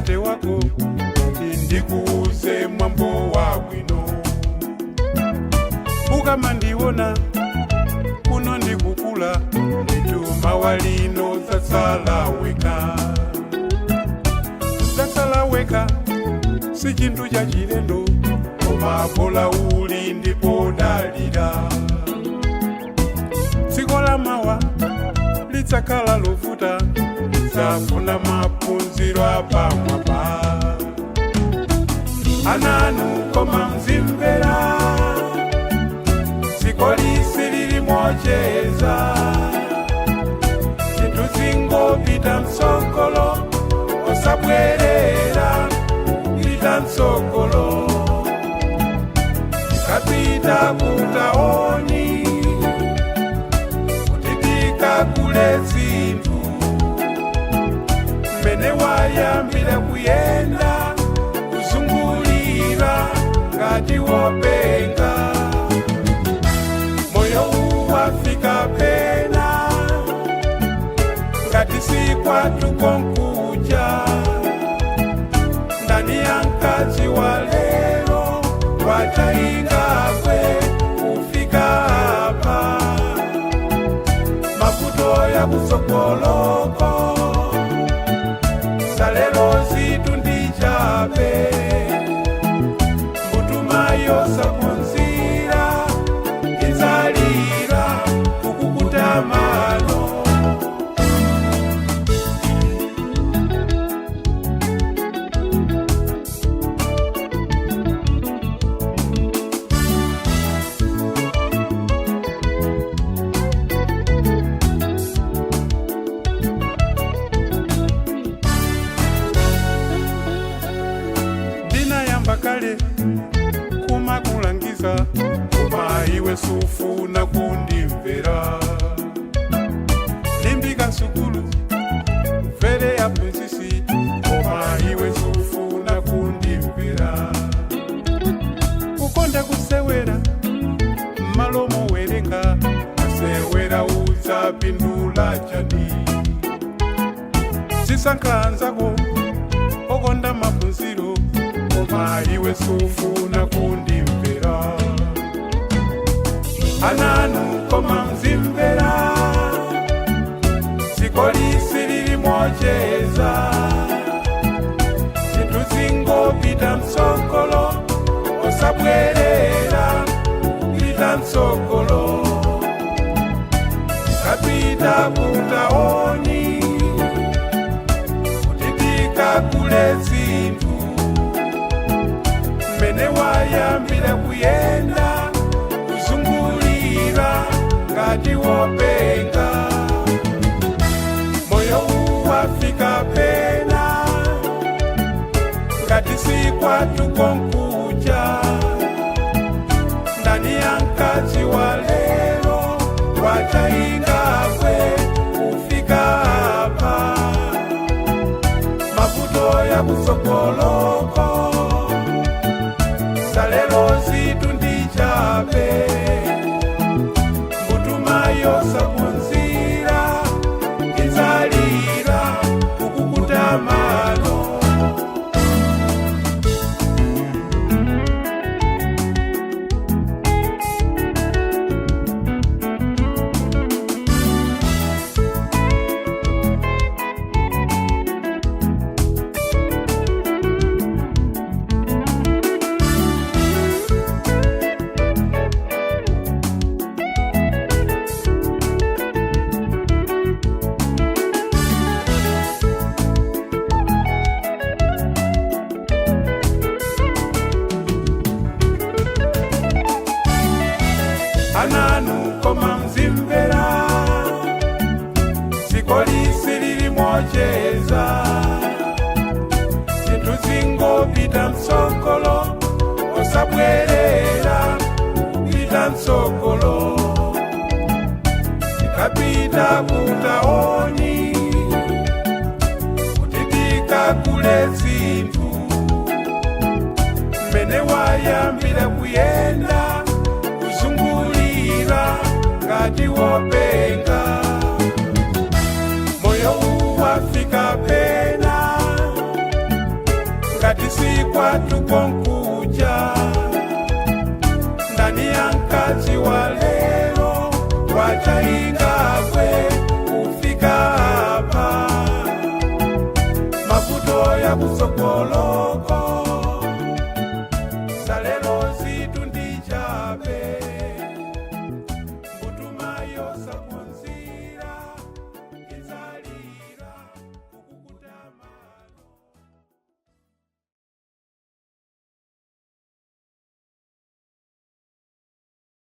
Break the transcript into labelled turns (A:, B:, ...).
A: Tate wako kuti ndikuuze mwambo wabwino. Ukamandiona kuno ndikukula, ndituma walino zatsala weka, zatsala weka si chinthu cha chilendo, koma bola uli ndipo dalira. Dziko la mawa lidzakhala lovuta, lidzafuna maphunziro apamwamba. Ananu, koma mzimvera, dziko lisi lilimocheza, zinthu zingopita msogolo, osabwerera, pita msogolo. Tikapita kutaoni kuti tikagule zinthu, mmene wayambira kuyenda kuzungulira ngati wopenga, moyo uwafika pena ngati si kwathu konkuja. Ndani ya mkazi wa lero wachaingakwe kufika apa, mavuto ya kutsogoloko salelo zitu ndichabe, mbutumayo sapunzira izalira kukukuta mano. Ndinayamba kale kumakulangiza, koma iwe sufuna kundimvera. Limbika sukulu, mvere aphunzitsi, koma iwe sufuna kundimvera. Kukonda kusewera mmalo mowerenga, asewera udzapindula chani? Zisankha anzako okonda maphunziro, koma iwe sufuna kundimvera. Ananu, koma mzimvera, dziko lisi lilimocheza, zinthu zingopita msogolo, osabwerera, pita msogolo. Tikapita kutaoni kuti tikagule zinthu, mmene wayambira kuyenda kuzungulira ngati wopenga, moyo uwafika pena ngati si kwathu konkuja. Ndani ya mkazi wa lero wachaingakwe kufika apa, mavuto ya kutsogoloko salelo zitu ndichabe, mbutumayo sapunzira izalira kukukuta mano. Ananu, koma mzimvera, dziko lisi lilimocheza, zinthu zingopita msogolo, osabwerera, pita msogolo. Tikapita kutaoni kuti tikagule zinthu, mmene wayambira kuyenda kuzungulira ngati wopenga, moyo uwafika pena. Ngati sikwatu konkuja, ndani ya mkazi wa lero wachaingakwe kufika apa, mavuto ya kusokoloko.